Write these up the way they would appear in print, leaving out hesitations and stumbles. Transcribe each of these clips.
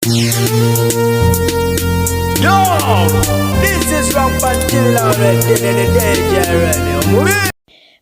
Yo, this is Rampant Already.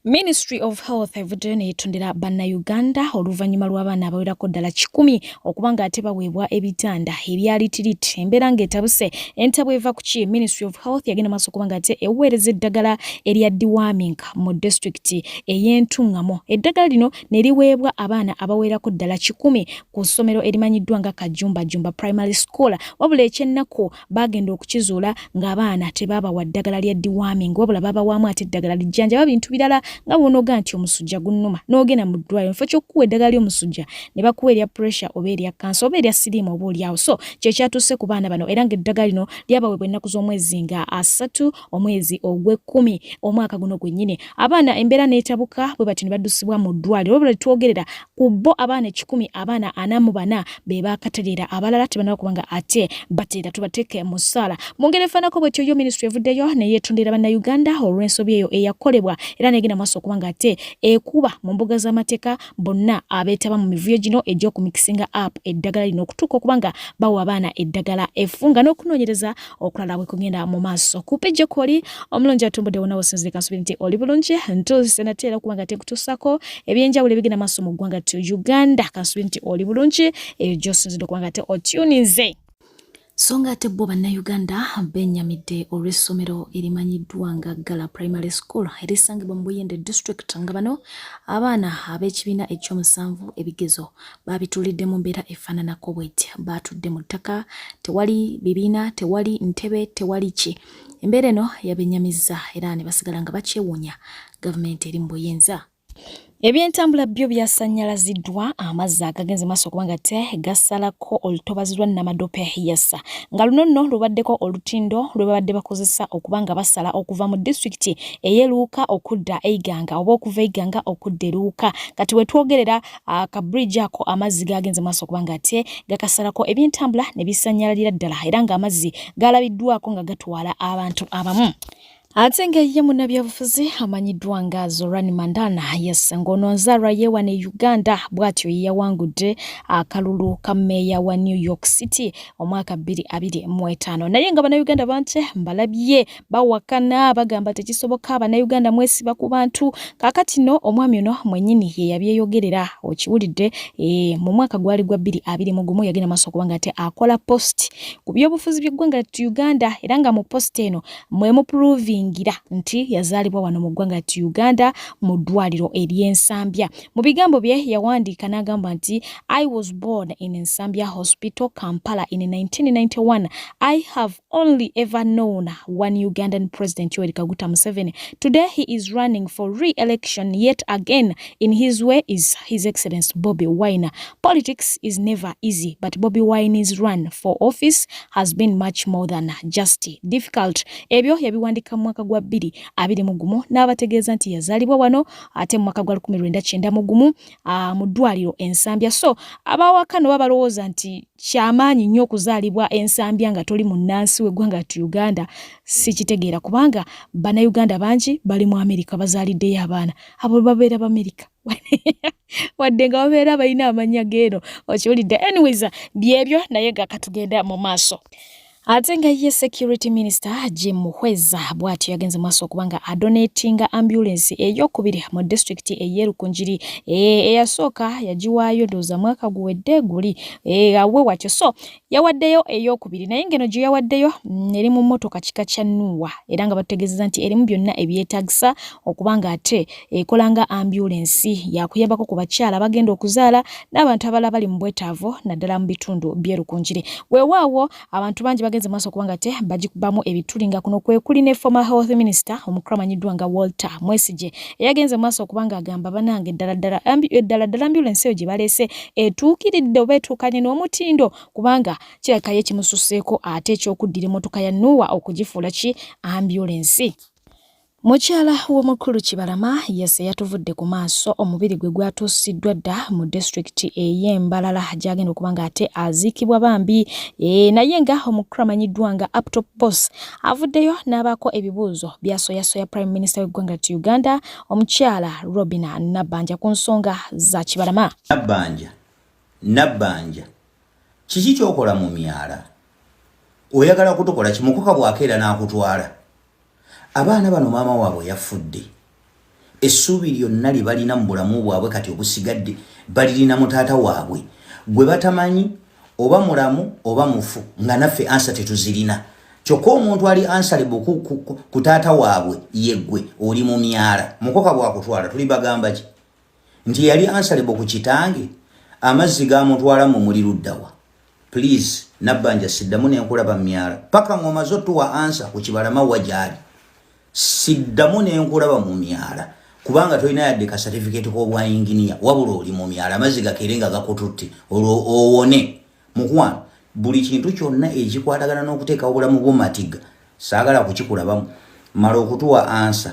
Ministry of Health evuddeyo neyetondera bannayuganda oluvannyuma lw'abaana abawerako ddala 100 okuba nga ate baweebwa ebitanda ebya litiriti. Embeera ng'etabuse, entabwe eva ku ki? Ministry of Health yagenda maaso okuba nga ate eweereza eddagala erya deworming mu disitulikiti ey'Entuŋŋamo. Eddagala lino ne liweebwa abaana abawerako ddala 100 ku ssomero erimanyiddwa nga Kajumbajumba Primary School. Wabula ekyennaku, baagenda okukizuula ng'abaana tebaabawa ddagala lya deworming, wabula baabawaamu ate eddagala lijjanjaba bintu birala, nga bw'onooga nti omusujja gunnuma n'ogenda mu ddwaliro, mu kifo ky'okukuwa eddagala ly'omusujja ne bakuwa erya pressure oba erya kansa oba erya siriimu oba oliawo. So kyekyatuuse ku baana bano, era ng'eddagala lino lyabaweebwa ennaku z'omwezi nga 30 omwezi ogw'ekkumi omwaka guno gwennyini. Abaana embeera n'etabuka bwe batyo ne baddusibwa mu ddwaliro. Wabula twogerera ku bo abaana 100, abaana 44 be baakatereera, abalala tebanaba kubanga ate bateera. Tubateeke mu ssaala. Mu ngeri efaanako bwetyo, yo minisitule evuddeyo neyeetondera bannayuganda olw'ensobi eyo eyakolebwa, era negenda maaso okuba nga ate ekuba mu mbuga z'amateeka bonna abeetaba mu mivuyo gino egy'okumixinga up eddagala lino okutuuka okuba nga bawa abaana eddagala effu, nga n'okunoonyereza okulala bwe kugenda mu maaso. Kupijja kwoli omulungi atumbudde wonna wosinzire, kansubire nti oli bulungi. Ntuuse nate era okuba nga tekutuusako ebyenjawulo ebigenda maaso mu ggwanga tu Uganda. Kansubire nti oli bulungi eyo gy'osinzidde okuba nga ate otuninze. So nga ate bo bannayuganda bennyamidde olw'essomero erimanyiddwa nga Gala Primary School erisangibwa mu Buyende District, nga bano abaana ab'ekibiina ekyomusanvu ebigezo babituulidde mu mbeera efaananako bweti: baatudde mu ttaka, tewali bibiina, tewali ntebe, tewali ki. Embeera eno yabennyamizza era ne basigala nga bakyewuunya gavumenti eri mu buyinza. Ebyentambula byo byasannyalaziddwa amazzi agagenze maaso okuba nga te gasalako olutobazi lwa Namadope Yasa, nga luno nno lubaddeko olutindo lwe babadde bakozesa okuba nga basala okuva mu disitulikiti ey'e Luuka okudda Eiganga oba okuva Eiganga okudda e Luuka. Kati we twogerera, aka bridge ako amazzi gagenze maaso okuba nga ate gakasalako, ebyentambula ne bisannyalalira ddala, era ng'amazzi galabiddwako nga gatwala abantu abamu. Ate nga ye munnabyabufuzi amanyiddwa nga Zoran Mandana, yes, ng'ono nzaalwa yeewa ne Uganda, bw'atyo ye yawangudde akalulu ka mmeeya wa New York City omwaka 2025. Naye nga bannayuganda bangi mbalabye bawakana, bagamba tekisoboka, bannayuganda mwesiba ku bantu. Kaakati no omwami ono mwennyini ye yabyeyogerera, okiwulidde. Mu mwaka gwali gwa 2021 yagenda maaso okuba nga ate akola post ku byobufuzi by'eggwanga Uganda, era nga mu post eno mwe muprovingira nti yazaalibwa wano mu ggwanga ti Uganda mu ddwaliro ery'Ensambya. Mu bigambo bye yawandiika n'agamba nti, "I was born in Nsambya Hospital, Kampala, in 1991. I have only ever known one Ugandan president, Yoweri Kaguta Museveni. Today he is running for re-election yet again. In his way is His Excellence Bobi Wine. Politics is never easy, but Bobi Wine's run for office has been much more than just difficult." Ebyo yabiwandika mu mwaka gwa 2021 n'abategeeza nti yazaalibwa wano ate mu mwaka gwa 1991 mu ddwaliro Ensambya. So abawakano babalowooza nti kyamaanyi nnyo okuzaalibwa Ensambya nga toli munnansi w'eggwanga ti Uganda. Sikitegeera, kubanga bannayuganda bangi bali mu Amerika bazaaliddeyo abaana abo, babeera Bamerika wadde nga babeera balina amannya geeno, okiwulidde. Anyways, byebyo, naye nga katugenda mu maaso. Ate nga ye security minister Jim Muhweza bw'atyo yagenze maaso okuba nga adonatinga ambulance eyokubiri mu disitulikiti ey'e Rukungiri. Eyasooka yagiwaayo ndowooza mwaka guwedde guli awe watyo, so yawaddeyo eyokubiri, naye ngeno gye yawaddeyo eri mu mmotoka kika kya Noah, era nga batutegeezeza nti erimu byonna ebyetaagisa okuba nga ate ekola nga ambulance, yakuyambako ku bakyala bagenda okuzaala n'abantu abalala bali mu bwetaavu, naddala mu bitundu by'e Rukungiri. Weewaawo abantu bangi bagenze maaso okuba nga te bagikubamu ebituli, nga kuno kwe kuli ne former health minister omukulu amanyiddwa nga Walter Mwesigye, eyagenze maaso okuba nga agamba, "Banange, ddala ddala ddala ddala ambulance eyo gye baleese etuukiridde oba etuukanye n'omutindo?" Kubanga kirabika ye kimususeeko ate ekyokuddira emmotoka ya Noah okugifuula ki ambulance. Mukyala w'omukulu Kibalama yese yatuvudde ku maaso. Omubiri gwe gwatuusiddwa dda mu disitulikiti ey'Embalala gy'agenda okuba nga ate aziikibwa bambi. Naye nga omukulu amanyiddwa nga Uptop Boss avuddeyo n'abaako ebibuuzo byasoyasoya Prime Minister w'eggwanga ti Uganda, omukyala Robina Nabbanja, ku nsonga za Kibalama. Nabbanja, Nabbanja. Kiki kyokola mu myala? Oyagala kutukola ki? Mukoka bwakeera n'akutwala. Abaana bano maama waabwe yafudde. Essuubi lyonna lye balina mu bulamu bwabwe kati obusigadde balirina mu taata waabwe gwe batamanyi oba mulamu oba mufu, nga naffe answer tetuzirina. Kyokka omuntu ali answerable ku taata waabwe yeggwe oli mu myala. Mukoka bwakutwala tuli bagamba ki? Nti yali answerable ku kitange, amazzi gamutwala mu muli luddawa? Please, Nabbanja, siddamu nenkulaba myala paka ng'omaze otuwa answer ku Kibalama wa gyali. Siddamu nenkulaba mu myala kubanga tolina yadde ka certificate k'obwa inginiya, wabula oli mu myala. Amazzi gakeere nga gakututte olwo owone. Mukwano, buli kintu kyonna ekikwatagana n'okuteekawo obulamu bw'omatiga saagala kukikulabamu. Mala okutuwa answer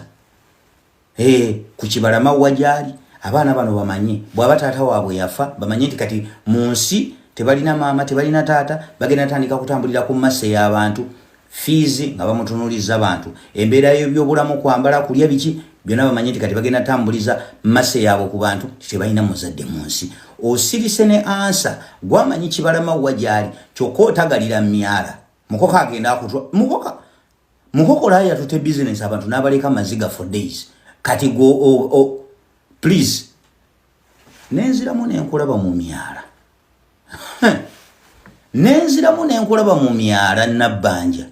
ku Kibalama wa gyali. Abaana bano bamanye bw'aba taata waabwe yafa, bamanye nti kati mu nsi tebalina maama, tebalina taata. Bagenda tandika kutambulira ku masse y'abantu, fees nga bamutunuliza bantu, embeera y'ebyobulamu, kwambala, kulya, biki byonna. Bamanye nti kati bagenda tambuliza masse yaabwe ku bantu, tebalina muzadde mu nsi. Osirise ne answer gwamanyi Kibalama wa gyali, kyokka otagalira myala. Mukoka agenda akutwa. Mukoka, mukokola yatute business abantu n'abaleka maziga for days. Kati go please, nenziramu nenkulaba mu myala, nenziramu nenkulaba mu myala. Nabbanja,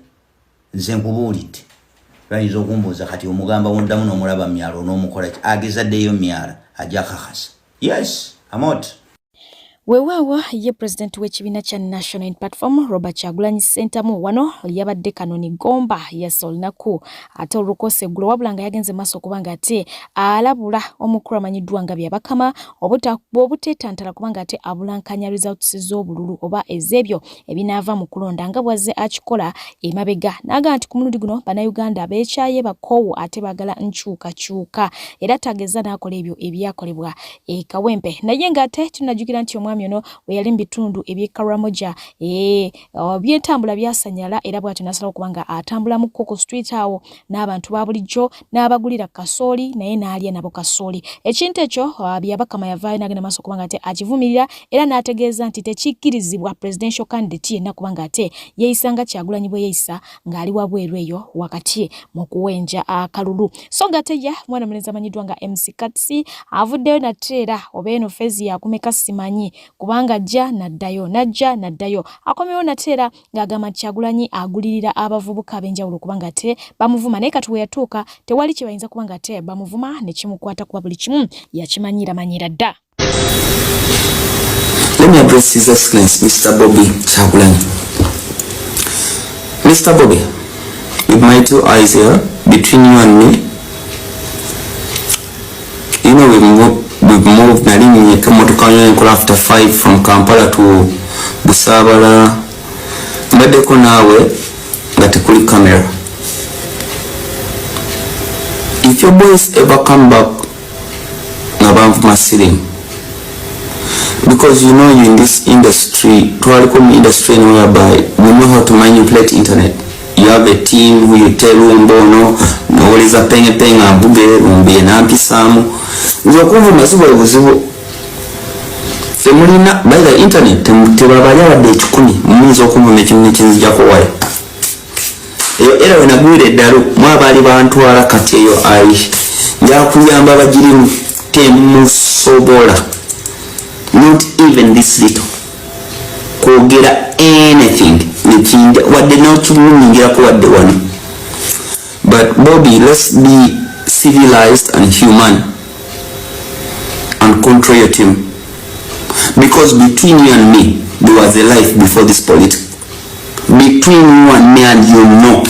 nze nkubuulidde. Bayinza okumbuuza kati omugamba woddamu n'omulaba myala onoomukola ki? Agezaddeyo myala ajja kakasa. Yes, amot. Weewaawo, ye pulezidenti w'ekibiina kya National Unity Platform, Robert Kyagulanyi Ssentamu, wano yabadde Kanoni Gomba yassa olunaku ate olukosa eggulo, wabula nga yagenze maaso okuba nga ate alabula omukulu amanyiddwa nga Byabakama obuteetantala kubanga ate abulankanya results z'obululu oba ez'ebyo ebinaava mu kulonda nga bw'azze akikola emabega, n'agamba nti ku mulundi guno Bannayuganda beekyaye, bakoowu ate baagala nkyukakyuka, era tageza n'akola ebyo ebyakolebwa e Kawempe. Naye ng'ate tunajjukira nti omwami ono we yali mu bitundu eby'e Karamoja, byentambula byasanyala, era bw'atyo n'asalawo okuba nga atambulamuko ku street awo n'abantu ba bulijjo, n'abagulira kasooli naye n'alya nabo kasooli. Ekintu ekyo Byabakama yavaayo n'agenda maaso okuba nga ate akivumirira, era n'ategeeza nti tekikkirizibwa presidential candidate yenna kuba nga ate yeeyisa nga Kyagulanyi bwe yeeyisa ng'ali wabweru eyo wakati mu kuwenja akalulu. So nga ate ye mwana mulenzi amanyiddwa nga MC Kats avuddeyo nate era, oba eno phase yakumeka simanyi, kubanga ajja n'addayo, n'ajja n'addayo, akomyewo nate era ng'agamba nti Kyagulanyi agulirira abavubuka ab'enjawulo kubanga ate bamuvuma, naye kati we yatuuka tewali kye bayinza kuba nga ate bamuvuma ne kimukwata, kuba buli kimu yakimanyiira manyiira dda. Let me address His Excellency Mr. Bobby Kyagulanyi. Mr. Bobby, with my two eyes here, between you and me, you know we've moved, nali motoka nkola after 5 from Kampala to Busabala. Mbaddeko naawe nga tekuli camera. If your boys ever come back nga banvuma sirimu, because you know you in this industry, twaliko mu industry eno whereby we know how to manipulate internet. You have a team who you tell lumba ono nowoleza penge penge avuge lumbe nampisaamu. Nze okunvuma si bwe buzibu. Temulina by the internet, tebabali abadde 100 muyinza okunvuma ekintu nekinzijako waya eyo. Era wenagwira eddalu mwabaali bantwala, kati eyo ai njakuyamba bagirimu. Temusobola not even this little kwogera anything nekinja wadde nokimunyingirako wadde wano. But Bobby, let's be civilized and human and control your team, because between you and me there was a life before this politics. Between you and me, and you know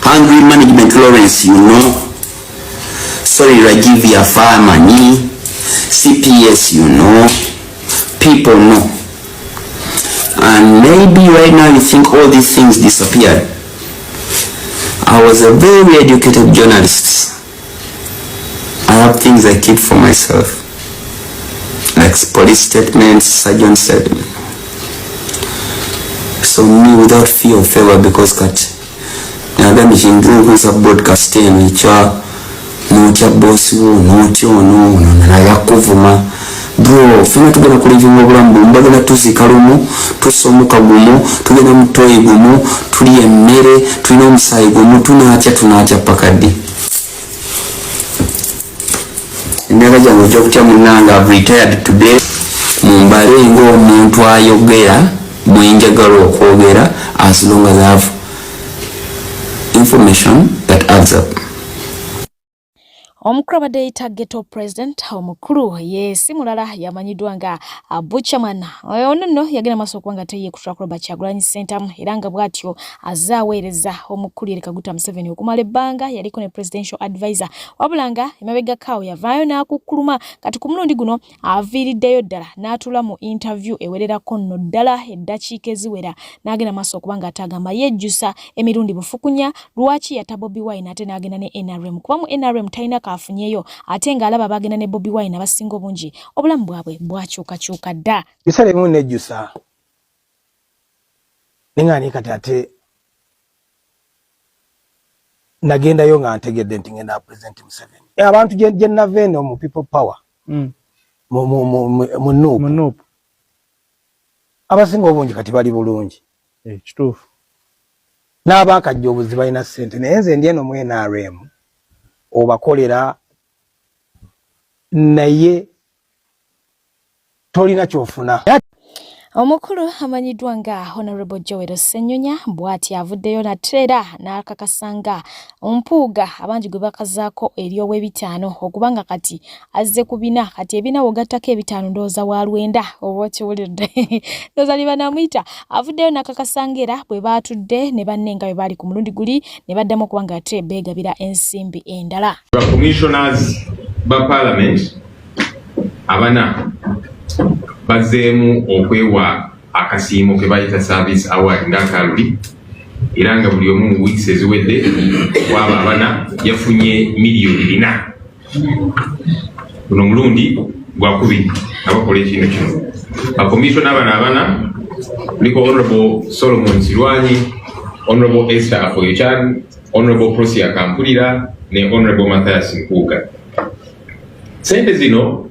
Hungry Management Lawrence, you know, sorry, Rajiv Yafa Mani CPS, you know, people know. And maybe right now you think all these things disappeared. I was a very educated journalist. I have things I keep for myself, like police statements, surgeon statement. So me, without fear of favor, because kati nagambye kintu nkozesa broadcast eno ekya notya bosi wo, notya ono ono naye akuvuma. Bro, fena tugenda kulivinga obulamu bumu, bagenda tuziika lumu, tussa omukka gumu, tugenda mu toyi gumu, tulya emmere, tulina omusaayi gumu, tunaatya tunaatya paka ddi? Emyaka gyange ojja kutya munnange, I've retired today. Mumbale ng'omuntu ayogera bwe njagala okwogera as long as I have information that adds up. Omukulu abadde yeyita Ghetto President, omukulu ye si mulala yamanyiddwa nga Buchaman. Ono nno yagenda maaso okuba nga teyeekutula ku Robert Kyagulanyi Ssentamu era nga bw'atyo azze aweereza omukulu Yoweri Kaguta Museveni okumala ebbanga, yaliko ne presidential advisor, wabula nga emabegako awo yavaayo n'akukkuluma. Kati ku mulundi guno aviiriddeyo ddala n'atuula mu interview ewererako nno ddala eddakiika eziwera n'agenda maaso okuba nga atagamba yejjusa emirundi bufukunya lwaki yata Bobi Wine ate n'agenda ne NRM, kuba mu NRM talina kaafunyeyo ate ng'alaba bagenda ne Bobi Wine abasinga obungi obulamu bwabwe bwakyukakyuka dda. Ebiseera ebimu nejjusa naye nga kati ate nagendayo nga ntegedde nti ngenda President Museveni. Abantu gye nava eno mu People Power, mu NUP, abasinga obungi kati bali bulungi. Kituufu. N'abaakajja obuzi balina ssente, naye nze ndi eno mu NRM obakolera naye tolina kyofuna. Omukulu amanyiddwa nga Honorable Joel Ssenyonya bw'ati avuddeyo nate era n'akakasa nga Mpuuga abangi gwe bakazaako ery'ow'ebitaano okuba nga kati azze ku bina. Kati ebina w'ogattako ebitaano ndowooza wa lwenda, oba okiwulidde, ndowooza lye banamuyita. Avuddeyo n'akakasa nga era bwe baatudde ne banne nga bwe baali ku mulundi guli ne baddamu okuba nga ate beegabira ensimbi endala. Ba commissioners ba parliament abana bazzeemu okwewa akasiimo ke bayita service award ng'akaluli, era nga buli omu mu weeks eziwedde waba abana yafunye miliyoni 4. Guno omulundi gwakubiri nga bakola ekintu kino. Bakomishona bano abana kuliko Honorable Solomon Silwanyi, Honorable Esther Afoyochan, Honorable Prosia Kampulira ne Honorable Mathias Mpuuga. Sente zino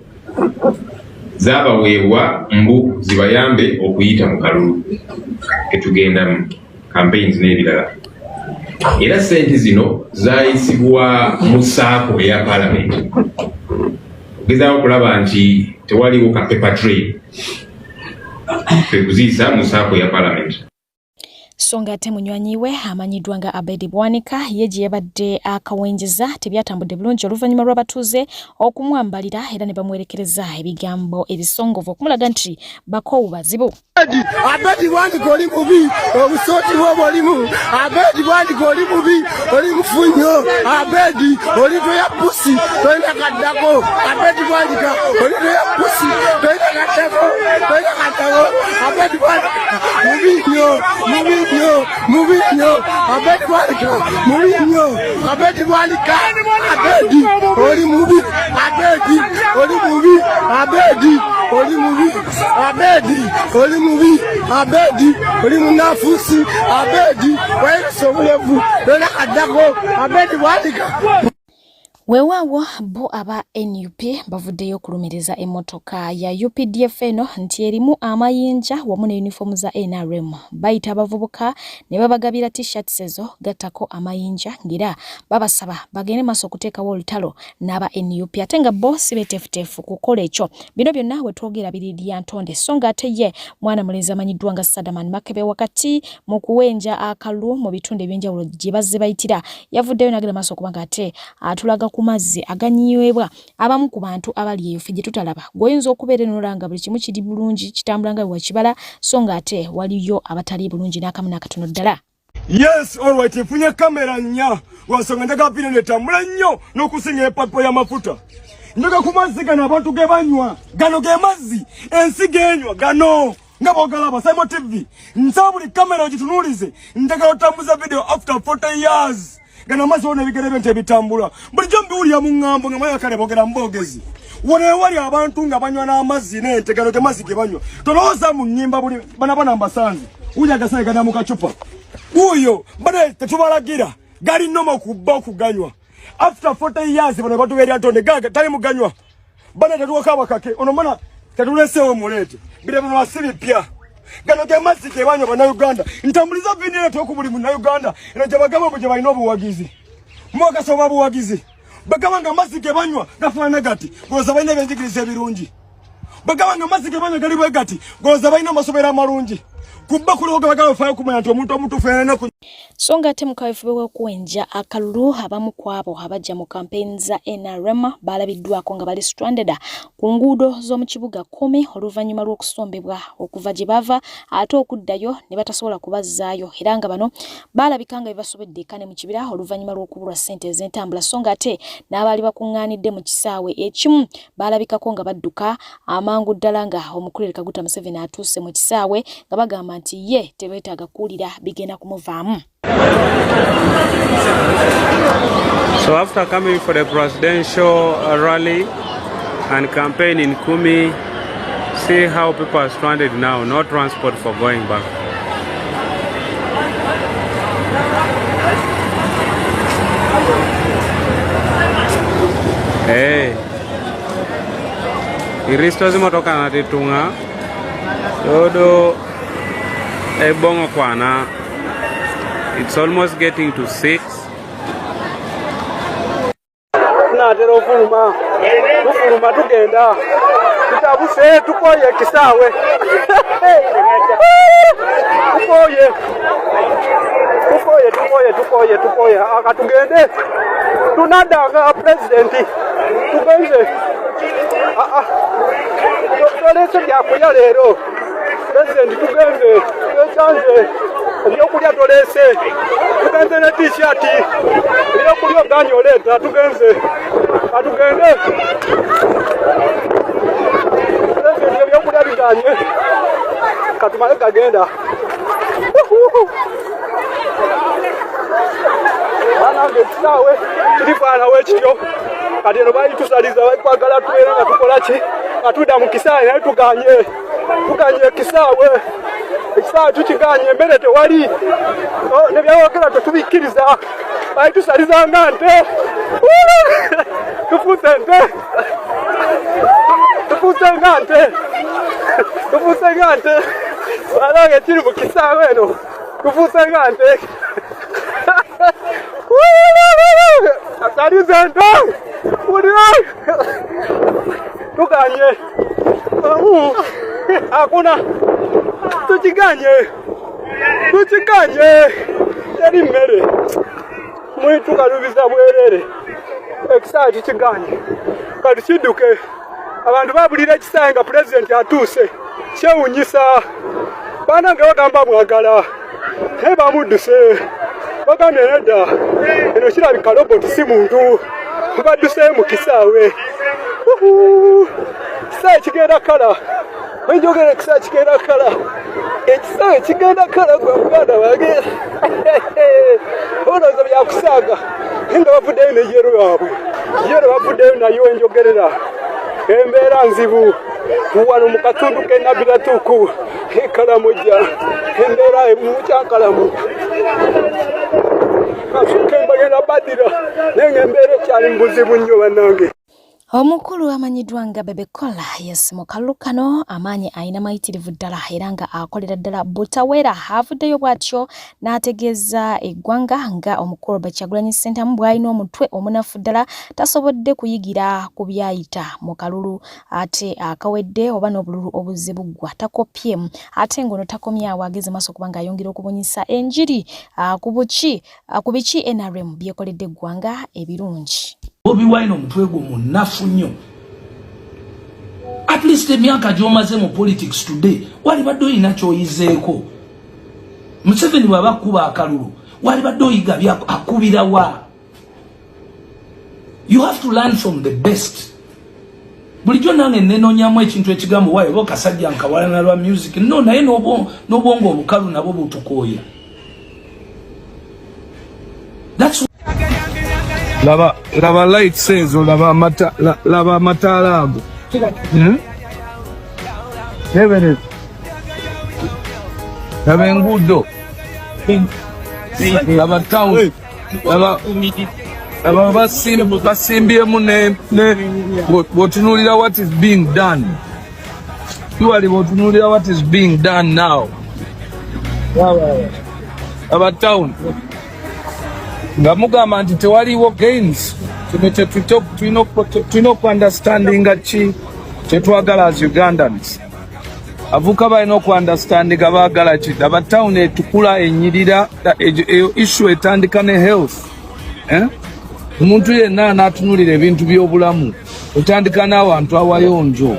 zabaweebwa mbu zibayambe okuyita mu kalulu ketugendamu, campaigns n'ebirala, era sente zino zayisibwa mu SACCO eya parliament okugezaako okulaba nti tewaliwo ka paper trail, kwe kuziyisa mu SACCO ya parliament. So nga ate munywanyi we amanyiddwa nga Abedi Bwanika ye gye yabadde akawenjeza tebyatambudde bulungi oluvannyuma lw'abatuuze okumwambalira era ne bamuwerekereza ebigambo ebisongovu okumulaga nti bakoowu bazibu. Abedi Bwanika, oli mubi, obusooti bwoba olimu. Abedi Bwanika, oli mubi, oli mufu nnyo. Abedi, oli toya pusi, tolina kaddako. Abedi Bwanika, oli toya pusi, tolina kaddako, tolina kaddako. Abedi Bwanika mubi nnyo, mubi nnyo, mubi nnyo. Abedi Bwanika mubi nnyo. Abedi Bwanika, Abedi oli mubi, Abedi oli mubi, Abedi oli mubi, Abedi oli mubi, Abedi oli munafusi, Abedi wayirisa obulevu, tolina kaddako. Abedi Bwanika. Weewaawo bo aba NUP bavuddeyo okulumiriza emmotoka ya UPDF eno nti erimu amayinja wamu ne yunifoomu za NRM. Bayita abavubuka ne babagabira t-shirts ezo gattako amayinja ng'era babasaba bagende maaso okuteekawo olutalo n'aba NUP, ate nga bo si beeteefuteefu kukola ekyo. Bino byonna we twogera biri lya ntonde. So ng'ate ye mwana mulenzi amanyiddwa nga Sadaman Makebe wakati mu kuwenja akalulu mu bitundu eby'enjawulo gye bazze bayitira yavuddeyo n'agenda maaso okuba ng'ate atulaga ku mazzi aganywebwa abamu ku bantu abali eyo ffe gye tutalaba. Gw'oyinza okubeera eno nga buli kimu kiri bulungi, kitambula nga bwe wakibala, so ng'ate waliyo abatali bulungi n'akamu n'akatono ddala. Yes, alright, nfunye kamera nnya lwansonga njagala video netambula nnyo n'okusinga epapo y'amafuta. Njaga ku mazzi gano abantu ge banywa, gano ge mazzi ensi genywa gano nga bw'ogalaba. Simon TV, nsaba buli kamera ogitunuulize, njagala otambuza video after 40 years. Gano amazzi wona ebigere bye nti ebitambula bulijjo mbiwulira mu ŋŋambo nga manya kale boogera mu boogezi. Wano ewali abantu nga banywa n'amazzi n'ente, gano ge mazzi ge banywa. Tolowooza mu nnyimba buli bana bana mbasanze wuyo agasaye gana mu kacupa wuyo bana tetubalagira gali noma kubba okuganywa. After 40 years bano batubeerya ntonde gaga tali muganywa bana tetuwaka abakake ono mana. Tetuleseewo muleete birabirwa si bipya. Gano ge mazzi ge banywa Bannayuganda. Ntambuliza vidiyo eno ku buli Munnayuganda eno gye bagamba mbu gye balina obuwagizi. Mwagasoba buwagizi. Bagamba nga amazzi ge banywa gafaanana gati, golooza balina ebyenjigiriza ebirungi. Bagamba nga amazzi ge banywa gali bwe gati, golooza balina amasomero amalungi. Kubba kuliwo ge bagamba faayo kumanya nti omuntu omutuufu yalina ku So nga ate mu kaweefube w'okuwenja akalulu abamu ku abo abajja mu kampeyini za nrm baalabiddwako nga bali stranded ku nguudo z'omu kibuga Kumi oluvannyuma lw'okusombebwa okuva gye bava ate okuddayo ne batasobola kubazzaayo era nga bano baalabika nga bibasobedde eka ne mu kibira oluvannyuma lw'okubulwa ssente ez'entambula so nga ate n'abaali bakuŋŋaanidde mu kisaawe ekimu baalabikako nga badduka amangu ddala nga omukulire Kaguta Museveni atuuse mu kisaawe nga bagamba nti ye tebeetaaga kuwulira bigenda kumuvaamu. So after coming for the presidential rally and campaign in Kumi, see how people are stranded now, no transport for going back. Hey. Iristo zimotoka natitunga dodo ebongo kwana. It's almost getting to 6. Tunaatera ofuluma, tufuluma tugenda tutabuse, tukoye ekisaawe, tukoye, tukoye, tukoye, tukoye, tukoye, akatugende tunadanga pulezidenti tugenze. Tolese byakulya leero pulezidenti, tugenze twesanze ebyokulya tolese, tugenze ne t-shirt, ebyokulya oganye oleeta, tugenze atugende pulezidenti, ebyokulya biganye, katumale gagenda. Banange, ekisaawe kirifaanawo ekityo kati. Eno balitusaliza, balikwagala tubeera nga tukola ki, nga tudda mu kisaawe, naye tuganye, tuganye ekisaawe, ekisaawe tukiganye, emmere tewali, nebyawogera tetubikkiriza, balitusaliza nga nte, tufuuse nte, tufuuse nga nte, tufuuse nga nte. Banange, kiri mu kisaawe eno, tufuuse nga nte, asalize nte, wulira, tuganye, hakuna, tukiganye, tukiganye, teri mmere, mwitukalubiza bwerere, ekisaawe tukiganye, kati kidduke. Abantu babulira ekisaawe nga pulezidenti atuuse, kyewunyisa. Banange, bagamba mwagala naye bamudduse, bagambye nedda, eno kirabika robot si muntu, badduseyo mu kisaawe. Kisaawe kigenda kala, enjogera ekisaawe kigenda kala, ekisaawe kigenda kala. Gwe muganda wange, olowooza byakusaaga nga bavuddeyo ne yellow yaabwe, yellow bavuddeyo nayo. Enjogerera embeera nzibu wano mu katundu k'e Nabiratuuku Ekalamojja, embeera mukyankalamu kasuka embagenda badira, naye nga embeera ekyali mu buzibu nnyo bannange. Omukulu amanyiddwa nga Bebe Cool, yes, mu kalulu kano amaanyi alina mayitirivu ddala era nga akolera ddala butawera, avuddeyo bw'atyo n'ategeeza eggwanga nga omukulu Robert Kyagulanyi Ssentamu bw'alina omutwe omunafu ddala, tasobodde kuyigira ku byayita mu kalulu ate akawedde oba n'obululu obuzze buggwa takopyemu. Ate ng'ono takomye awo, ageze maaso okuba ng'ayongera okubunyisa enjiri ku buki ku biki NRM byekoledde eggwanga ebirungi. Bobi Wine, omutwe gwo munafu nnyo. At least emyaka gy'omaze mu politics today, walibadde olina ky'oyizeeko. Museveni bw'aba akuba akalulu, walibadde oyiga akubirawa. You have to learn from the best. Bulijjo nange nenonyamu ekintu ekigambo waayo oba kasajja nkawalana lwa music, no, naye n'obwongo obukalu nabwo butukooya. That's Laba, laba lights ezo, laba amata, laba amataala ago. Tebereza, laba enguudo, laba town, laba, laba basimbyemu ne bw'otunuulira what is being done. Surely bw'otunuulira what is being done now. Aba town nga mugamba nti tewaliwo gains, kino tulina okuunderstandinga ki kyetwagala as Ugandans. Avuka balina okuunderstandinga baagala ki. Aba town etukula enyirira, eyo issue etandika ne health, eh? Omuntu yenna anaatunulira ebintu by'obulamu otandika n'awantu awayonjo.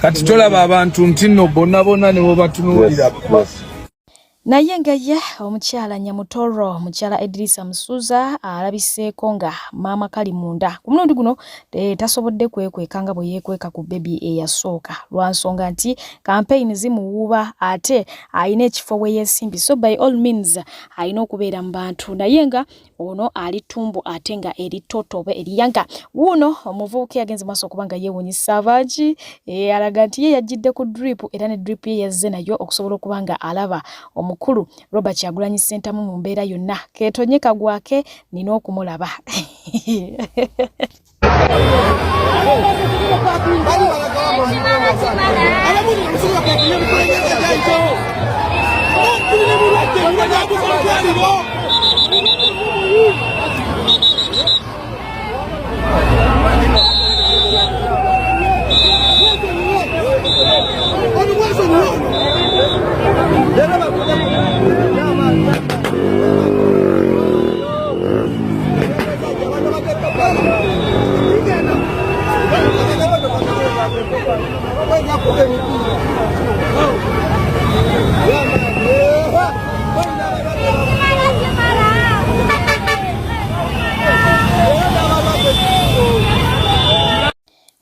Kati tolaba abantu nti nno bonna bonna ne bwebatunuulira. Naye nga ye omukyala Nyamutoro, mukyala Edirisa Musuuza alabiseeko nga maama kali munda. Ku mulundi guno tasobodde kwekweka nga bwe yeekweka ku bbebi eyasooka lwa nsonga nti kampeyini zimuwuuba ate alina ekifo we yeesimbye, so by all means alina okubeera mu bantu. Naye nga ono ali tumbo ate nga eri toto oba eriyanga. Wuuno omuvubuka yagenze maaso okuba nga yeewunyisa abangi, alaga nti ye yajjidde ku drip era ne drip ye yazze nayo okusobola okuba nga alaba omukulu Robert Kyagulanyi Ssentamu mu mbeera yonna. Keetonye kagwake nina okumulaba.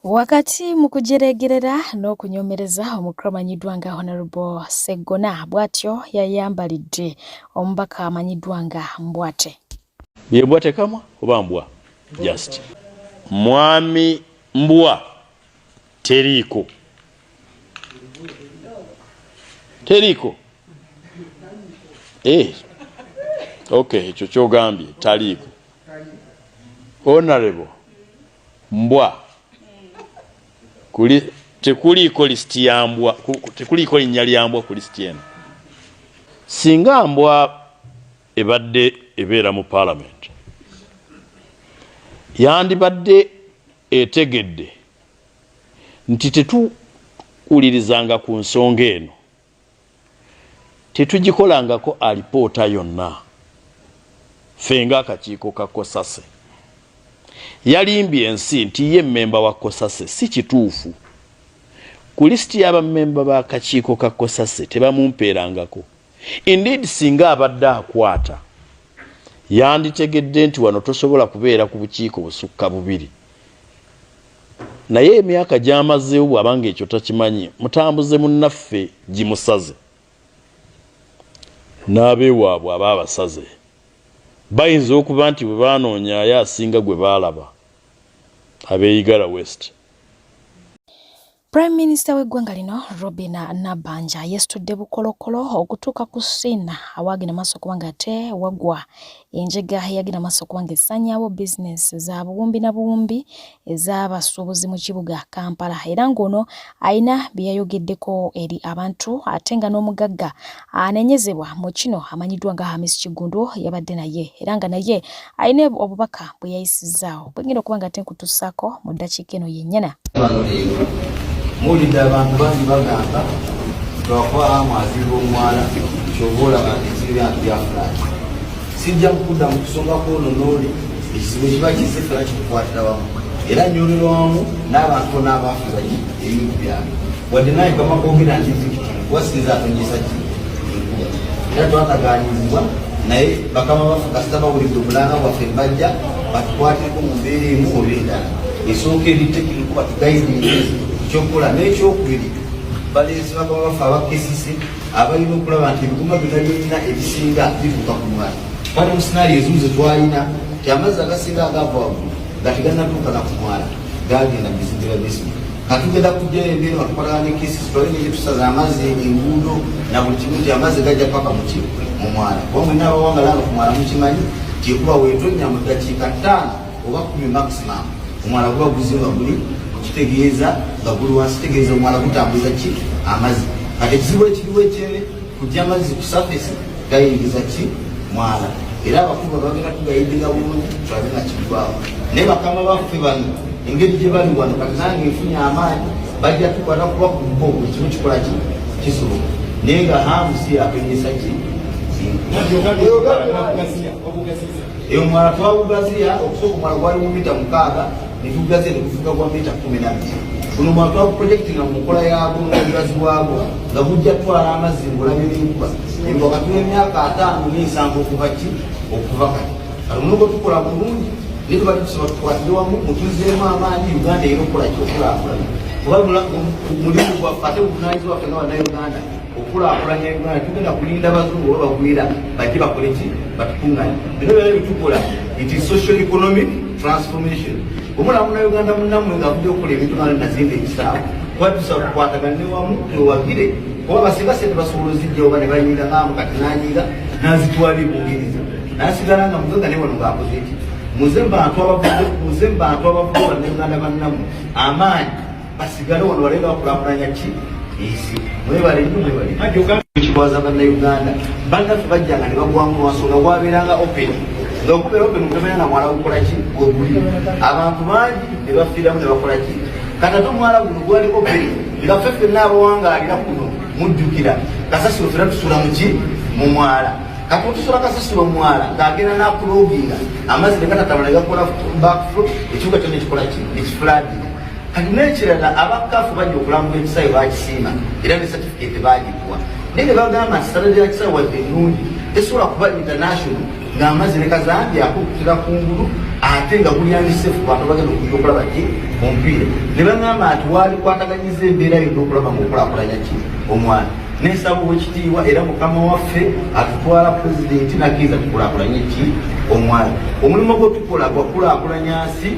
Wakati mu kujereegerera n'okunyoomereza omukulu amanyiddwa nga Honorable Sseggona bw'atyo yayambalidde omubaka amanyiddwa nga Mbwate. Ye mbwa tekamwa oba mbwa just mwami mbwa teriiko teriiko eh okay ekyo kyogambye taliiko honorable mbwa kuli tekuliiko lisiti ya mbwa tekuliiko linnya lya mbwa ku lisiti eno singa mbwa ebadde ebeera mu palamenti yandibadde etegedde nti tetuwulirizanga ku nsonga eno, tetugikolangako alipoota yonna ffe ng'akakiiko ka Cosase. Yalimbye ensi nti ye mmemba wa Cosase, si kituufu. Ku lisiti ya bammemba b'akakiiko ka Cosase tebamumpeerangako. Indeed singa abadde akwata yanditegedde nti wano tosobola kubeera ku bukiiko busukka bubiri. Naye emyaka gy'amazeewo bw'aba ng'ekyo takimanyi, mutambuze munnaffe gimusaze n'abeewaabwe aba abasaze bayinza okuba nti bwe banoonyaayo asinga gwe baalaba ab'e Igara West. Prime Minister w'eggwanga lino Robin Nabbanja yeesitudde bukolokolo okutuuka ku scene awaagenda maaso okuba nga ate wagwa enjega eyagenda maaso okuba nga esaanyaawo bizinensi za buwumbi na buwumbi ez'abasuubuzi mu kibuga Kampala era ng'ono alina bye yayogeddeko eri abantu ate nga n'omugagga anenyezebwa mu kino amanyiddwa nga Hamis Kiggundu yabadde naye era nga naye alina obubaka bwe yayisizzaawo bwengenda okuba nga ate nkutusaako mu ddakiika eno yennyana. Bano leero muwulidde abantu bangi bagamba lwakuba amu azimba omwala kyova olaba nti ebizibu byange byafulaati. Sijja kukudda mu kusonga kwono n'oli, ekizibu ekiba kizze ffena kitukwatira wamu era nnyolera wamu n'abantu bonna abaafuza ki ebintu byange wadde naye kama kwogera nti victim kuba sinza atonyesa ki enkuba era twataganyizibwa naye bakama baffe kasita bawulidde obulanga bwaffe bajja batukwatireko mu mbeera emu oba endala esooka eri tekiniko batugayidinge ekyokukola n'ekyokubiri baleese bakama baffe aba KCC abalina okulaba nti ebigumba byonna byolina ebisinga bituuka ku mwala twali mu sinaali ezimu zetwalina nti amazzi agasinga agava waggulu nga teganatuuka na ku mwala gagenda mu bizimbe bya basement katugenda kujjayo embeera nga tukwatagana ne KCC tulabe engeri gyetusaza amazzi enguudo na buli kimu nti amazzi gajja paka muki mu mwala kuba mwenna abawangala nga ku mwala mukimanyi nti ekuba weetonnya mu ddakiika ttaano oba 10 maximum omwala guba guze nga guli muki. Kitegeeza nga guli wansi, kitegeeza omwala gutambuza ki? Amazzi. Kati ekizibu ekiriwo ekyere kujja amazzi ku surface gayingiza ki? Mwala. Era abakulu bagenda tugayidinga bulungi tulabe nga kiggwawo, naye bakama baffe bano engeri gye bali wano kati nange nfunye amaanyi, bajja tukwata kuba ku bo buli kimu kikola ki? Kisoboka, naye nga hamu si yakunyisa ki eyo. Omwala twagugaziya. Okusooka omwala gwali mu mita 6, netugaziya negufuuka gwa mita 12. Guno omwala twaguprojectinga mu nkola yaagwo n'obugazi bwagwo nga gujja kutwala amazzi ng'olabye n'enkuba wakati w'emyaka 57 okuva ki? Okuva kati. Kati omulimu gwe tukola bulungi, naye tubadde tusaba tukwatire wamu, mutuzeemu amaanyi. Uganda erina okukola ki? Okulaakulana, kuba mulimu gwaffe ate buvunanyizibwa ffe nga Bannayuganda okulaakulanya Uganda. Tugenda kulinda bazungu oba bagwira bajje bakole ki? Batukuŋŋanye. Bino byona byetukola, it is social economic transformation. Omulaba Munnayuganda munnammwe ng'avudde okukola ebintu nga nazimba ekisaawe, kuba tusaba tukwatagane wamu, twewagire, kuba basinga sente basobola ozijja oba ne banyiga ngaamu kati nanyiga nazitwala e Bungereza nasigala nga mugagga, ne wano ng'akoze eki. Muze mu bantu abavudde, muze mu bantu abavudde, Bannayuganda bannammwe amaanyi, basigale wano balabe bakulakulanya ki ensi. Mwebale nnyo, mwebale. Kikwaza Bannayuganda bannaffe bajjanga ne bagwamu lwansonga gwabeeranga open, nga okubeera open mutamanya na mwala gukola ki weguli, abantu bangi ne bafiiramu ne bakola ki. Kati ate omwala guno gwali open nga ffe ffenna abawangaalira kuno mujjukira kasasiro ffenna tusula muki? Mu mwala. Kati otusula kasasiro mu mwala ng'agenda n'akulooginga amazzi ne gatatabula ne gakola backflow, ekibuga kyonna ekikola ki? Ekifloodinga. Kati n'ekirala, abakafu bajja okulambula ekisaawe, bakisiima era ne certificate bagituwa, naye ne bagamba nti standard ya kisaawe wadde ennungi tesobola kuba international ng'amazzi ne kazambi akukutira kungulu ate nga guli unsafe ku bantu bagenda okujja okulaba ki? Omupiira. Ne bagamba nti walikwataganyiza embeera yonna okulaba ngaokulaakulanya ki? Omwana. Nensaba owekitiibwa era mukama waffe atutwala pulezidenti nakkiriza tukulaakulanye ki? Omwana. Omulimu gwe tukola gwakulaakulanya nsi,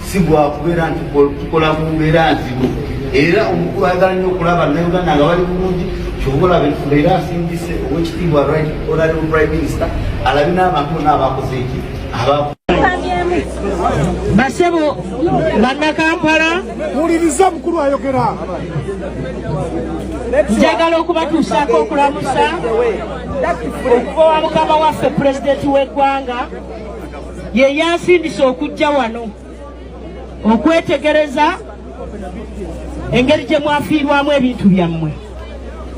si gwakubeera nti tukola mu mbeera nzibu. Era omukulu ayagala nnyo okulaba Bannayuganda nga bali bulungi. Kyova olaba leero asindise owekitiibwa Right Honorable Prime Minister alabe n'abantu bonna abakoze eki. Basebo Bannakampala, wuliriza mukulu ayogera. Njagala okubatuusaako okulamusa okuva wa mukama waffe pulezidenti w'eggwanga. Ye yansindisa okujja wano okwetegereza engeri gye mwafiirwamu ebintu byammwe.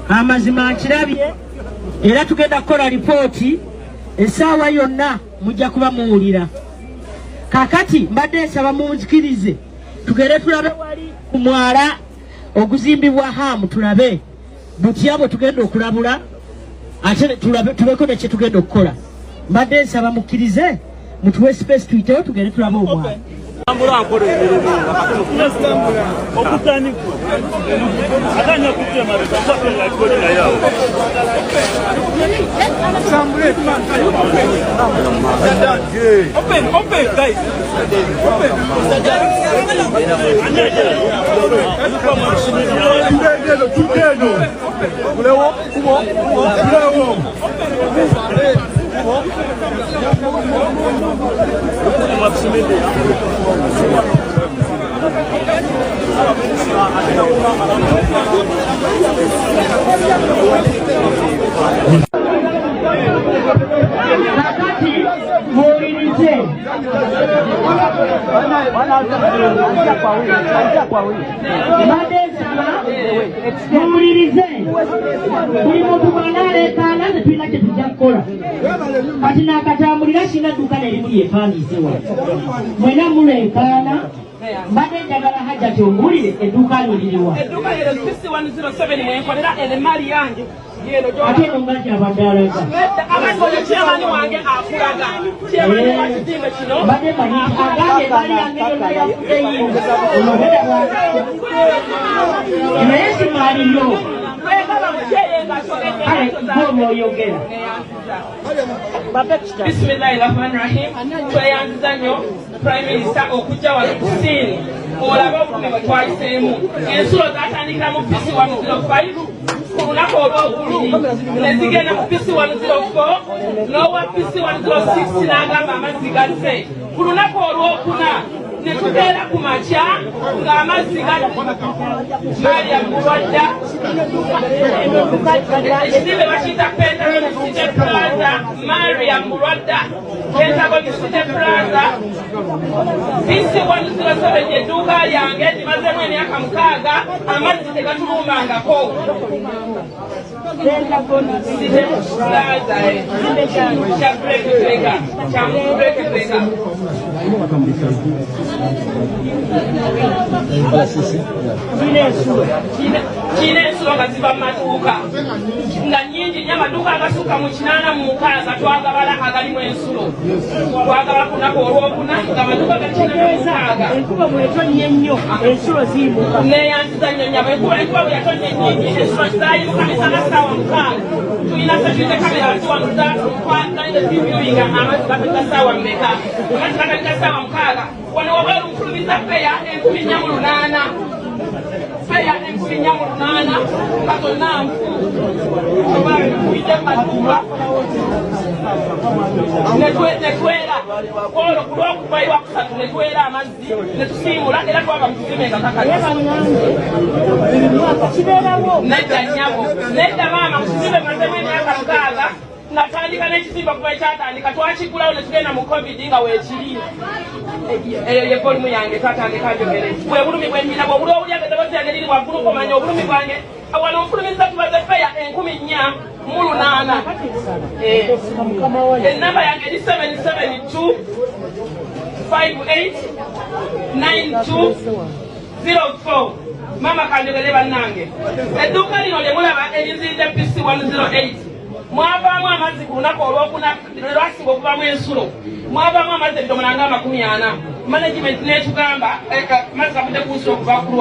Amazima nkirabye era tugenda kukola lipooti, essaawa yonna mujja kuba muwulira. Kakati mbadde nsaba munzikirize tugende tulabe wali ku mwala oguzimbibwa Hamu, tulabe butya bwe tugenda okulabula ate tulabe tubeko ne kyetugenda okukola. Mbadde nsaba mukkirize mutuwe space tuyitewo tugende tulabe omwala. Tambula nkola emirimu okutandikwa atanya kujja emabega kwatoli naye awo. Open, open, guys. Open. Kulewo, kubo, kulewo. Kakati muwulirize, mbadde nsaba muwulirize. Buli muntu bw'anaaleekaana nze tulina kye tujja kukola. Kati naakatambulira sina dduuka nerimu lyepandiise wano, mwena muleekaana. Mbadde njagala Hajjati ombuulire edduuka lyo liriwa. Edduuka lero PC 107 mwenkolera emaali yange. Ate eno nga kyabadde alaga. Abantu oyo chairman wange akulaga, chairman wa kizimbe kino. Mbadde manyi nti agambye emaali yange yonna yafudde yino olobera, naye si maali yo. Kale gwe olwoyogera. Bismillahi rahmani rahim. Tweyanziza nnyo Prime Minister okujja wano ku scene olabe obulumi bwe twayiseemu. Ensulo zatandikira mu PC 105 ku lunaku olwokubiri ne zigenda mu PC 104, n'owa PC 106 n'agamba amazzi gazze ku lunaku olwokuna. Ne tukeera ku makya ng'amazzi Mariam Bulwadda. Ekizimbe bakiyita Pentagon City Plaza, Mariam Bulwadda, Pentagon City Plaza, PC 107 edduuka lyange ndimazeemu emyaka 6, amazzi tegatulumbangako. Kiina ensulo nga ziva mu maduuka nga nyingi nnyo, amaduuka agasukka mu 86 twagabala agalimu ensulo, twagabala ku lunaku olwokuna nga amaduuka gali 86. Enkuba bw'etonnya ennyo ensulo ziyimuka. Neyanziza nnyo nnyabo. Enkuba bwe yatonnya ennyingi ensulo zayimuka misana ssaawa 6. Tulina security camera wano zatwanze viewinga amazzi gatandika ssaawa mmeka. Amazzi gatandika ssaawa 6. Wano wabweru nfulumiza feya 4800, feya 4800 nga zonna nfu oba kubidde mu maduuka netwera olwo ku lwokuva Iwakusatu netwera amazzi netusiimula era twava mu kizimbe nga kakati. Nedda nnyabo, nedda maama. Ku kizimbe mazemu emyaka 6 natandika n'ekizimbe okuva ekyatandika twakigulawo ne tugenda mu COVID nga weekiri. Eyo ye volume yange twatandika njogere bwe bulumi bwe nnina. Bwobuli owulya eddoboozi yange liri waggulu omanya obulumi bwange. Wano nfulumiza tubaze feya 4800. Enamba yange eri 772 58 92 04. Maama kanjogere bannange, edduuka lino lye mulaba erinziridde PC 108 mwavaamu amazzi ku lunaku olwokuna lwe lwasinga okuvaamu ensulo. Mwavaamu amazzi ebidomola nga 40. Management netugamba amazzi gavudde ku nsulo okuva ku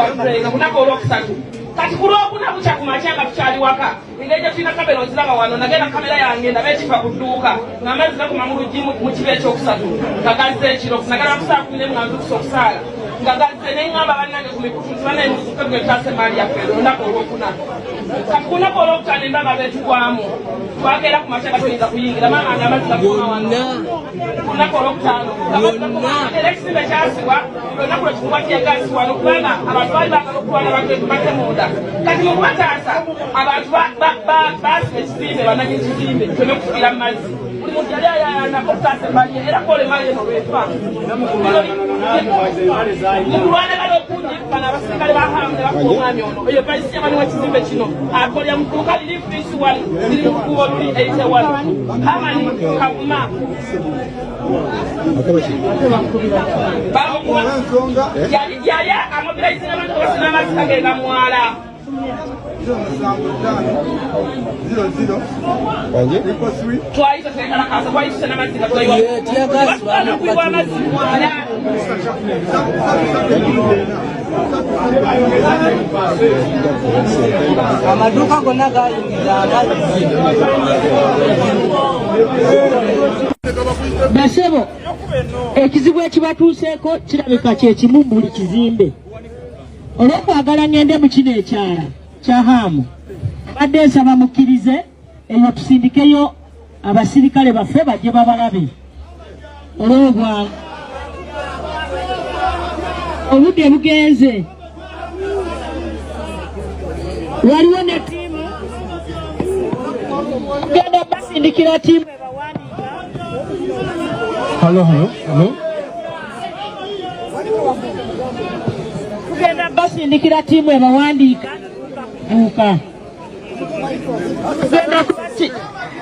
lunaku olwokusatu. Kati ku lwokuna bukya ku makya nga tukyali waka, engeri gye tulina kamera oziraba wano, nagenda kamera yange ndaba ekifa ku dduuka ng'amazzi gakoma mu luggi mu kiba ekyokusatu nga gazze ekiro. Nagala ku saa 11 nga nzukusa okusaala nga gazze, neŋŋamba bannange ku mikutu nti bannaye muzuke gwe tutaasa emaali yaffe olunaku olwokuna. Kati ku lunaku olwokutaano embaga beetugwamu, twakeera ku makya nga tuyinza kuyingira maama nga amazzi gakoma wano. Ku lunaku olwokutaano era ekizimbe kyasibwa olunaku lwekikuba teargas wano kubanga abantu baali baagala okulwana bate munda. Kati mu kubataasa abantu baasiba ekizimbe, bananyini kizimbe tuleme kufiira mu mazzi. Buli muntu yali ayayana okutaasa emaali ye era kola emaali eno lwefa mu kulwanagana okungi. Bano abasirikale ba Hamu ne bakuba omwami ono, oyo vice chairman w'ekizimbe kino, akolera mu dduuka liri PC 1 liri mu kkubo luli 81, Hamani Kavuma. Yali amobilizinga abantu basina amazzi gagenda mwala. Twayita twekalakasa, twayituse n'amazzi nga tugayiwa amazzi mwala. Amaduuka gonna gayingiza amazzi. Basebo, ekizibu ekibatuuseeko kirabika kyekimu mu buli kizimbe. Olw'okwagala ngende mu kino ekyala kya Haamu, mbadde nsaba mukkirize eyo tusindikeyo abasirikale baffe bajje babalabe olw'obwangu. Obudde bugenze. Waliwo ne ttiimu, tugenda basindikira ttiimu ebawandiika. Halo, halo, halo. Tugenda basindikira ttiimu ebawandiika buuka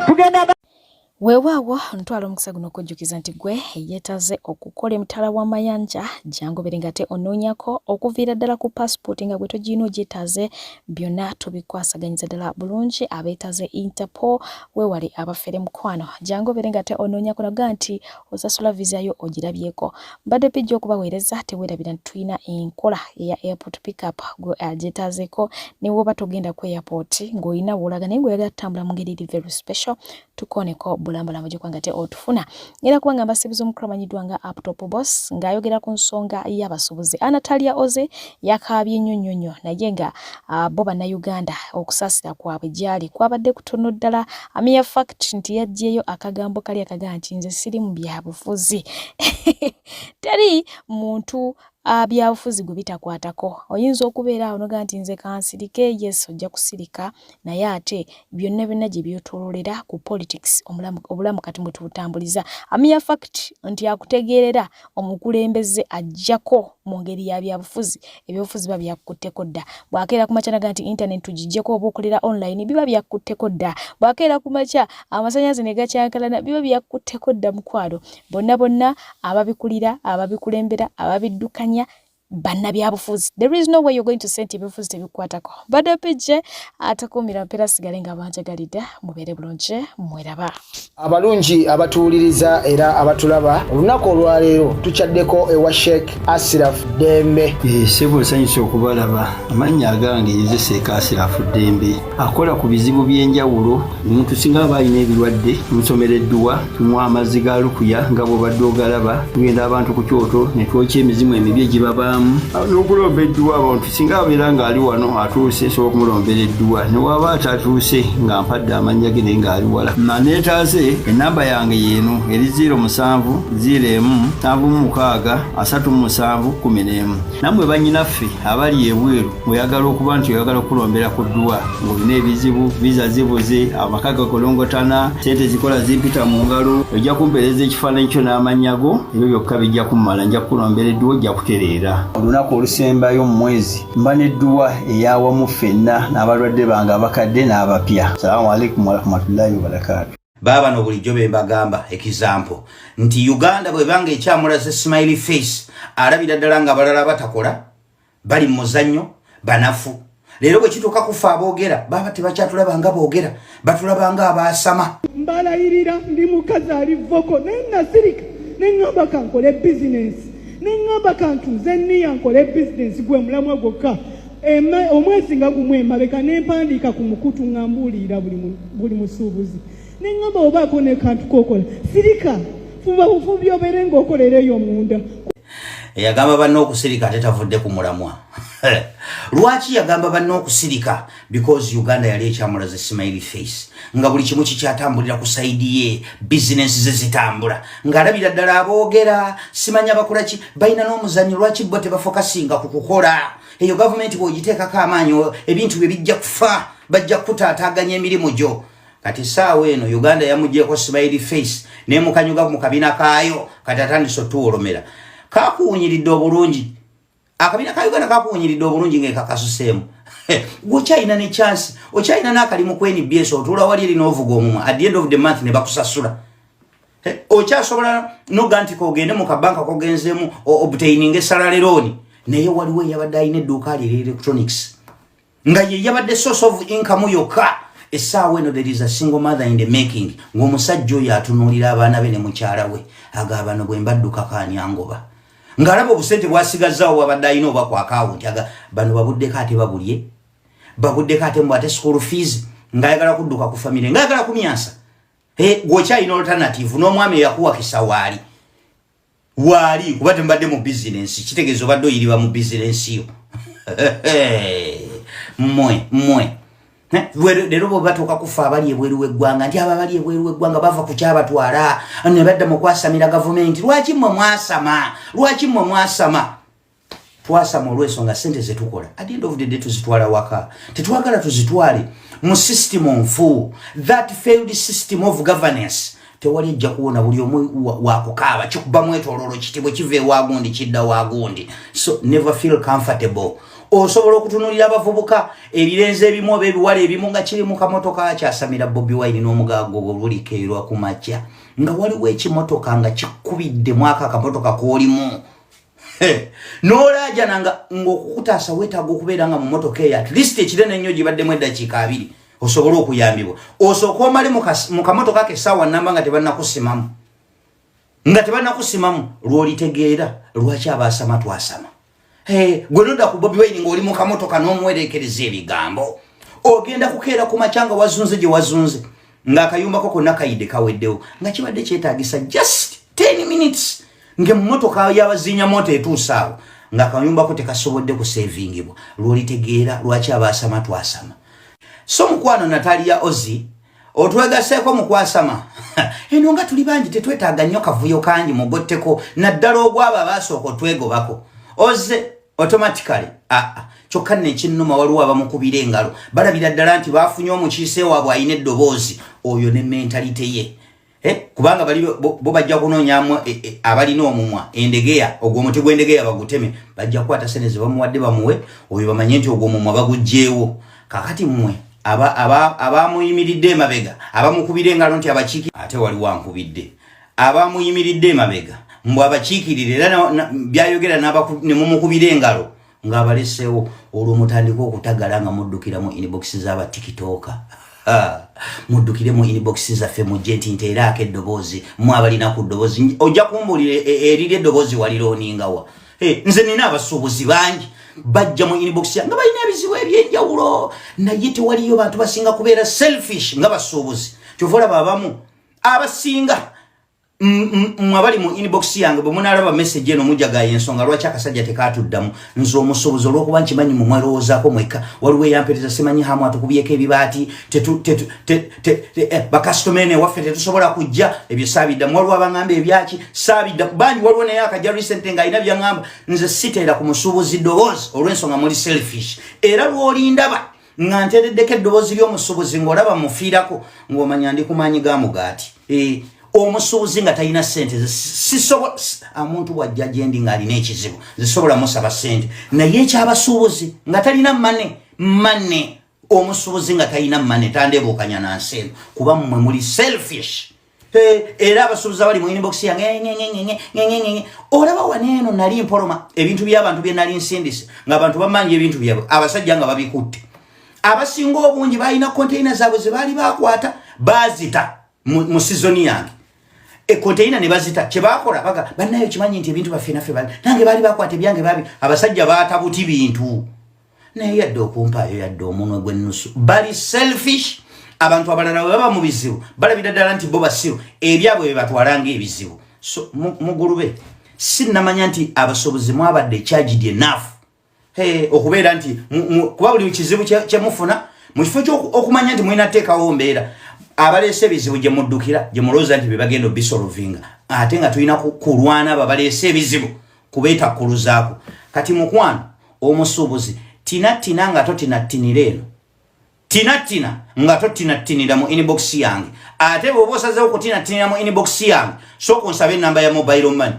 tugenda. Weewaawo ntwala omukisa guno okujjukiza nti gwe yeetaze okukola emitala w'amayanja, jangu obeere nga ate onoonyako okuviira ddala ku paasipooti nga gwe togirina ogyetaaze, byonna tubikwasaganyiza ddala bulungi. Abeetaaze Interpol weewale abafere mukwano, jangu obeere nga ate onoonyako naga nti osasula visa yo ogirabyeko. Mbadde pijja okubaweereza, teweerabira nti tulina enkola eya airport pickup gwe agyetaazeeko ne woba togenda ku airport ng'olina w'olaga naye ng'oyagala tutambula mu ngeri eri very special, tukooneko. bulambulambo gyokuba nga te otufuna. Ngenda kuba nga mbasibuza omukulu amanyiddwa nga Uptop Boss ng'ayogera ku nsonga y'abasuubuzi. Anatalia Oze yakaabye nnyo nnyo nnyo naye nga bo Bannayuganda okusaasira kwabwe gyali kwabadde kutono ddala. A mere fact nti yaggyeyo akagambo kali akagamba nti nze siri mu byabufuzi. Teri muntu byabufuzi gwe bitakwatako. Oyinza okubeera awo n'ogamba nti nze kansirike, yes ojja kusirika naye ate byonna byonna gye byetoololera ku politics obulamu kati mwe tubutambuliza. A mere fact nti akutegeerera omukulembeze ajjako mu ngeri ya byabufuzi, ebyobufuzi biba byakukutteko dda. Bw'akeera ku makya n'agamba nti internet tugiggyeko oba okolera online biba byakukutteko dda. Bw'akeera ku makya amasannyalaze ne gakyankalana biba byakukutteko dda mukwano. Bonna bonna ababikulira, ababikulembera, ababiddukanya bannabyabufuzi. There is no way you're going to say nti ebyobufuzi tebikukwatako. Mbadde PJ atakuumira mpeera sigale nga banjagalidde mubeere bulungi mweraba. Abalungi abatuwuliriza era abatulaba olunaku olwaleero tukyaddeko ewa Sheikh Asiraf Ddembe. Ssebo nsanyuse okubalaba. Amannya agange nze Sheikh Asiraf Ddembe akola ku bizibu by'enjawulo. Omuntu singa aba alina ebirwadde tumusomera edduwa, tumuwa amazzi ga lukuya nga bw'obadde ogalaba, tugenda abantu ku kyoto ne twokya emizimu emibi egibabaamu n'okulomba edduwa. Abantu singa abeera ng'ali wano atuuse nsobola okumulombera edduwa, ne waba atatuuse nga mpadde amannya ge naye ng'ali wala. Neetaase ennamba yange y'eno eri 0 7 0 1 7 6 37 11. Nammwe bannyinaffe abali ebweru ng'oyagala okuba nti oyagala okukulombera ku dduwa ng'olina ebizibu, viza zibuze, amaka gakolongotana, ssente zikola zimpita mu ngalo, ojja kumpeereza ekifaananyi kyo n'amannya go, ebyo byokka bijja kummala, nja kukulombera edduwa ojja kutereera. Olunaku olusembayo mu mwezi mba n'edduwa ey'awamu ffenna n'abalwadde bange abakadde n'abapya. Salaamu alaikum warahmatullahi wabarakaatu. Baabano bulijjo be mbagamba example nti Uganda bw'ebanga ekyamulaze smiley face, alabira ddala nga abalala batakola bali mu muzannyo banafu. Leero bwe kituuka kufa aboogera baba tebakyatulaba nga boogera, batulaba nga abaasama. Mbalayirira ndi mukazi ali vocal, naye nasirika neŋŋamba kankole bizinensi, neŋŋamba kantuuze niya nkole bizinensi, gwe mulamwa gwokka. Omwezi nga gumu emabega nempandiika ku mukutu nga mbuulirira buli musuubuzi, neŋŋamba obaako nekantu kokola, sirika, fuba bufubi obeere ng'okolera eyo munda. Eyagamba banne okusirika ate tavudde ku mulamwa. Lwaki yagamba banne okusirika? Because Uganda yali ekyamulaze smiley face, nga buli kimu kikyatambulira ku side ye, bizinensi ze zitambula, ng'alabira ddala aboogera simanya bakola ki, balina n'omuzannyo. Lwaki bo tebafokasinga ku kukola? Eyo gavumenti bw'ogiteekako amaanyi ebintu bye bijja kufa, bajja kukutaataaganya emirimu gyo. Kati essaawa eno Uganda yamugyeko smiley face nemukanyuga mu kabina kaayo. Kati atandise otuwolomera, kakuwunyiridde obulungi. Akabina ka Uganda kakuwunyiridde obulungi ng'ekakasuseemu. Gweokyalina ne chance, okyalina n'akalimu ku NBS, otuula wali eri n'ovuga omumwa, at the end of the month ne bakusasula. Okyasobola noga nti kogende mu kabanka kogenzeemu obtaininga esalary loan, naye waliwo eyabadde alina edduuka lye electronics nga ye yabadde source of income yokka. Essaawa eno there is a single mother in the making, ng'omusajja oyo atunuulira abaana be ne mukyala we, aga bano bwe mbaddukako ani angoba, ng'alaba obusente bwasigazaawo bwabadde alina oba ku akawunti, aga bano babuddeko ate babulye, babuddeko ate mbu ate school fees, ng'ayagala kudduka ku famire, ng'ayagala kumyansa. Gweokyalina alternative n'omwami eyakuwakisa waali waali kuba tembadde mu bizinensi, kitegeeza obadde oyiriba mu bizinensi yo. Mmwe mmwe leero bwe batuuka kufa abali ebweru w'eggwanga nti abo abali ebweru w'eggwanga bava ku kyabatwala ne badda mu kwasamira gavumenti. Lwaki mmwe mwasama? Lwaki mmwe mwasama? Twasama olw'ensonga sente zetukola at the end of the day tuzitwala waka, tetwagala tuzitwale mu system nfu, that failed system of governance. Tewali ejja kuwona, buli omu wakukaaba kikubamu etololo kiti bwe kiva ewagundi kidda wagundi. So never feel comfortable. Osobola okutunulira abavubuka ebirenzi ebimu oba ebiwala ebimu nga kiri mu kamotoka kyasamira Bobi Wine n'omugaago gwe ku makya, nga waliwo ekimotoka nga kikubidde mwaka akamotoka k'olimu n'olaajana nga ng'okukutaasa weetaaga okubeera nga mu motoka eyo at least ekinene ennyo gibaddemu eddakiika 20 osobole okuyambibwa, osooke omale mu kamotoka ke essaawa namba nga tebannakusimamu lw'olitegeera lwaki abaasama twasama. Gwe nodda ku Bobi Wine ng'oli mu kamotoka n'omuwereekereza ebigambo, ogenda kukeera ku makya nga wazunze gye wazunze. Ng'akayumbako konna kayidde kaweddewo, nga kibadde kyetaagisa just 10 minutes ng'emmotoka y'abazinya moto etuuse awo, ng'akayumbako tekasobodde kuseevingibwa. Lwolitegeera lwaki abaasama twasama. So mukwano Natalia Ozi, otwegaseeko mu kwasama eno nga tuli bangi, tetwetaaga nnyo kavuyo kangi mugotteko, naddala ogwabo abaasooka otwegobako. Oze automatically aa kyokka nno ekinnuma, waliwo abamukubira engalo, balabira ddala nti baafunye omukiise waabwe alina eddoboozi, oyo ne mentality ye. Kubanga bali bo bajja kunoonyamu abalina omumwa endegeya, ogwo omuti gw'endegeya baguteme, bajja kukwata sente ze bamuwadde bamuwe oyo, bamanye nti ogwo omumwa baguggyeewo. Kakati mmwe abamuyimiridde emabega, abamukubira engalo nti abakiiki, ate waliwo ankubidde, abamuyimiridde emabega mbw abakiikirira, era byayogera ne mumukubira engalo ng'abaleseewo, olwo mutandike okutagala nga muddukira mu inbox z'aba TikToker, muddukire mu inbox zaffe, mujje nti nteeraako eddoboozi. Mu abalina ku ddoboozi, ojja kumbuulira eriri eddoboozi walirooningawa. Nze nina abasuubuzi bangi bajja mu inbox nga balina ebizibu ebyenjawulo, naye tewaliyo bantu basinga kubeera selfish nga basuubuzi. Kyova olaba abamu abasinga mwe abali mu inbox yange, bwe munaalaba message eno mujjagayo ensonga lwaki akasajja tekatuddamu. Nze omusuubuzi, olw'okuba nkimanyi mu mwerowoozaako mwekka, waliwo eyampereza, simanyi hamu atukubyeko ebibaati, bakasitoma eno ewaffe tetusobola kujja, ebyo saabiddamu. Waliwo abaŋŋamba ebyaki, saabidda bangi. Waliwo naye akajja recent ng'alina byaŋŋamba. Nze siteera ku musuubuzi ddoboozi olw'ensonga muli selfish, era lw'olindaba nga nteereddeko eddoboozi ly'omusuubuzi ng'olaba mufiirako, ng'omanya ndi ku maanyi ga mugaati. Omusuubuzi nga talina sente, sisobola, omuntu bwajja gyendi ng'alina ekizibu, zisobola musaba sente, naye ekyabasuubuzi nga talina money money, omusuubuzi nga talina money tandebuukanya nansi eno, kuba mmwe muli selfish. Era abasuubuzi abali mu inbox yange, olaba waneeno nali mpoloma ebintu by'abantu bye nali nsindise, ng'abantu bamanja ebintu byabwe, abasajja nga babikutte. Abasinga obungi balina konteina zaabwe ze baali bakwata, bazita mu season yange, ekonteina ne bazita. Kyebakola baga bannayo, kimanyi nti ebintu baffe naffe nange baali bakwata ebyange babi, abasajja baata buti bintu, naye yadde okumpaayo yadde omunwe gw'ennusu. Bali selfish. Abantu abalala bwe baba mu bizibu, balabira ddala nti bo basiru, ebyabwe bye batwalanga ebizibu. So mugulube, sinnamanya nti abasuubuzi mwabadde charged enough okubeera nti kuba buli kizibu kyemufuna, mu kifo okumanya nti mulina teekawo mbeera, abaleese ebizibu gye muddukira, gye mulowooza nti be bagenda obisolovinga, ate nga tulina kulwana abo abaleese ebizibu kubeetakkuluzaako. Kati mukwano omusuubuzi, tinatina nga totinattinira eno, tinatina nga totinattinira mu inbox yange. Ate bw'oba osazeewo kutinattinira mu inbox yange, sooka onsabe enamba ya mobile money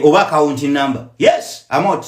oba account number. Yes, amot.